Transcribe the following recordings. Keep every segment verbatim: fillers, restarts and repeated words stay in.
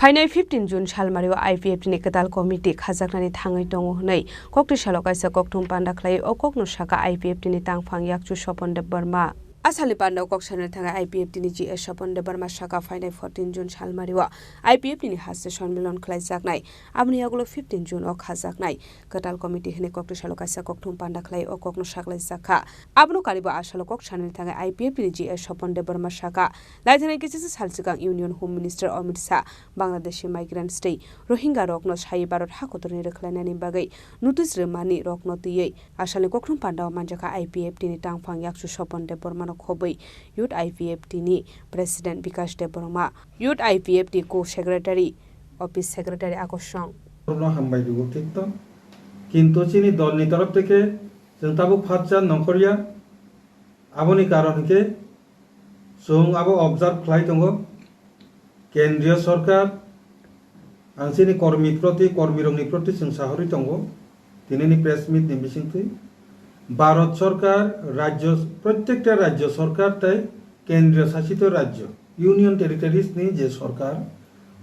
Phainai fifteen June salmario I P F T ni kwtal committee khajaknani thangwi tongo hwnwi koktwi salo kaisa kokthum panda khlai o kokno sakha I P F T ni tangphang yakchu Sopon Debbarma. A salni pandao kok sanani thangwi I P F T ni G S Sopon Debbarma sakha phainai fourteen June salmario I P F T ni haste sonmilon khlaijaknai, aboni yagulo fifteen June o khajaknai kwtal committee hwnwi koktwi salo kaisa kokthum panda khlai o kokno saklaijakha. Abono karibo a salo kok sanani thangwi I P F T ni G S Sopon Debbarma sakha, laithani kisisa sal swkang Union Home Minister Amit Shah Bangladeshi migrants tei Rohingya rokno sai Bharat hakotorni rwkhlainani bagwi notice rwmani rokno twiwi asalni kokthum pandao manjakha I P F T ni tangphang yakchu Sopon Debbarmano khobwi Youth I P F T ni President Bikash Debbarma, Youth I P F T Co-Secretary, Office Secretary Akosong. Borokno hambai rwo, thik to. Kintu chini dolni torof theke chwng tabuk phatsa nongkhorya. Aboni karon hinkhe chwng abo observe khlai tongo. Kendriya Sarkar, ang chini kormi proti, kormirokni proti chwng sahorwi tongo, tinini press meet ni bisingtwi. Bharat Sarkar, rajyo, prottekta rajyo sarkar tei kendriya sasito rajyo, Union Territories ni je sarkar,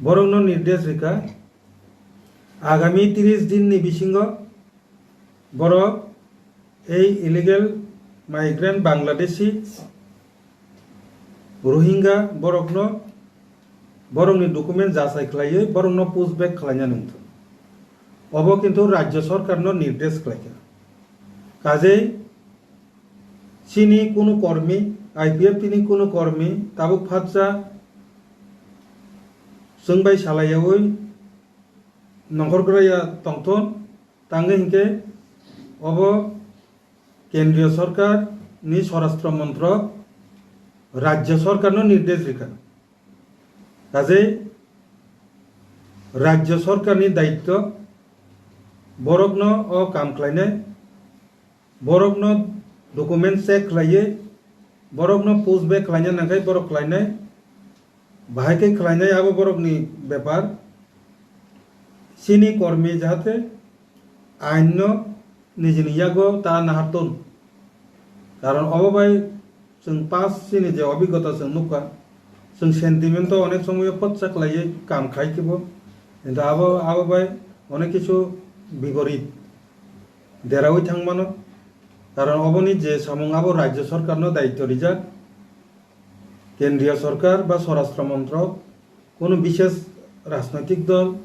borokno nirdesh rikha, agami tris din ni bisingo borok ei illegal migrant Bangladeshi, Rohingya borokno, borokni document jasai khlaiwi borokno push back khlaina nungthung. Obo kintu rajyo sarkarno nirdesh khlaikha. Kajei chini kunu kormi, I P F T ni kunu kormi tabuk phatsa chwng bai salaiyaui nongkhor gwraiya tongthun, tangwi hinkhe obo Kendriya Sarkar ni Swarashtra Montrok Rajya Sarkar no nirdesh rikha. Kajei Rajya Sarkar ni daityo borokno o kam khlainai, borokno document check khlaiwi, borokno push back khlaina nangkhai borok khlainai, bahai khe khlainai abo borokni bepar. Chini kormi jahate ain no nijini yago ta nahartun. Karon obo bai chwng past chini je obigota chwng nukha, chwng sentiment o onek somoyo khotsa khlaiwi kam khai khibo. Kintu abo, abo bai onek kisu bigorit deraui thangmano. Karon oboni je samung abo Rajya Sarkar no daityo rijak. Kendriya Sarkar ba Swarashtra Montrok, kunu bishes rajnoitik dol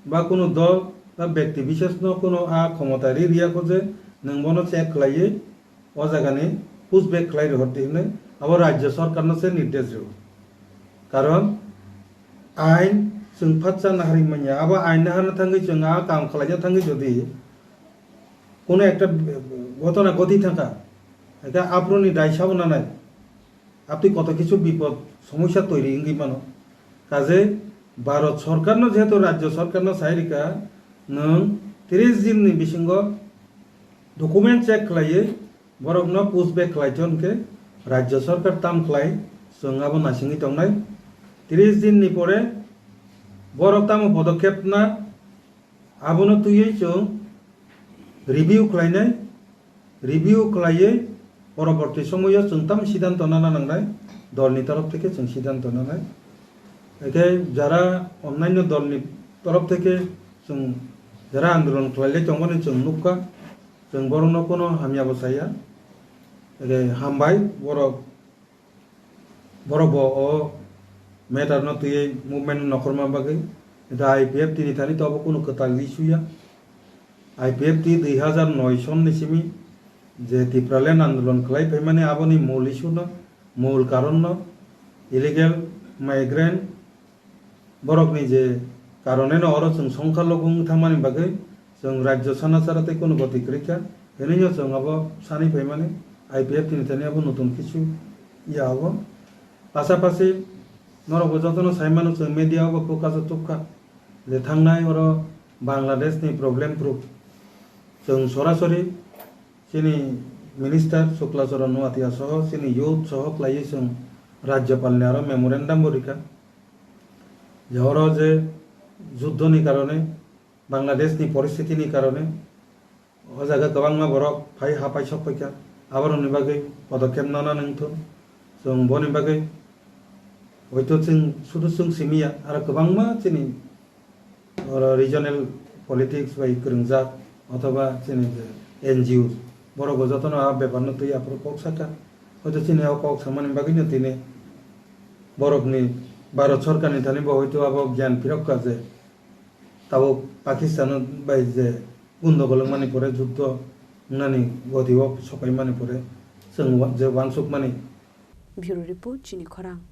ba kunu dol ba bekti bishes no kunu a khomota ri riya kho je nwng bono check khlaiwi o jagani push back khlai rihor di hinwi abo Rajya Sarkar no se nirdesh rw. Karon ain chwng phatsa naharwi manya, abo ain naharna thangwi chwng a kam khlaina thangwi jodi kunu ekta ghotona ghoti thangkha, ekta aphuruni dai sabo nanai. Abtwi koto kisu bipod somosya toiri wngwi mano. Kaje Bharat Sarkar no jehetu Rajya Sarkar no sai rikha, nwng tris din ni bisingo document check khlaiwi borok no push back khlai thon khe Rajya Sarkar tam khlai chwng abo naisingwi tongnai. Tris din ni pore borok tamo podokkhep na Abono twiwi chwng review khlainai, review khlaiwi poroborti somoyo chwng tamo siddhanto nana nangnai, dolni torof theke chwng siddhanto nanai. Haikhe jara onnanyo dolni torof theke chwng jara andolon khlailai tongmani chwng nukha, chwng borokno kono hamyabo saya. Haikhe hambai borok Borok bo o matter no twiwi movement no nokhorma bagwi, hwnkhe I P F T ni thani to obo kunu kwtal issue ya. I P F T dui hazar noi son ni simi je Tipraland andolon khlai phaimani aboni mul issue no, mul karon no illegal migrant Borokni je karone no oro chwng songkha logo wng thangmani bagwi chwng rajyo sana chara tei kunu goti kwrwi kha, hinwi no chwng abo sanwi phaimani I P F T ni thani abo nutun kisu ya obo. Pasapasi norokbo jotono sai mano chwng media o bo focus o tubkha je thangnai oro Bangladesh ni problem proof chwng sorasori chini minister Shukla Charan Noatia soho chini youth soho khlaiwi chwng rajyopal ni aro memorandum bo rikha. Je oro je juddho ni karone, Bangladesh ni poristiti ni karone, o jaga kwbangma borok phai ha paisok paikha, aborokni bagwi podokkhep nana nangthun. Chwng boni bagwi hoito chwng sudu chwng simi ya, aro kwbangma chini oro regional politics bai kwrwngjak othoba chini je N G Os, borok bo jotono a bepar no twi aphuru kok sakha. Hoito chini o kok samani bagwi no tini borok ni Bharat Sarkar ni thani bo hoito abo gyan phirok kha je tabuk Pakistan bai je gundogol wngmani pore juddo wngnani goti o sokaimani pore chwng wa-, je wansukmani. Bureau Report, Chini Khorang.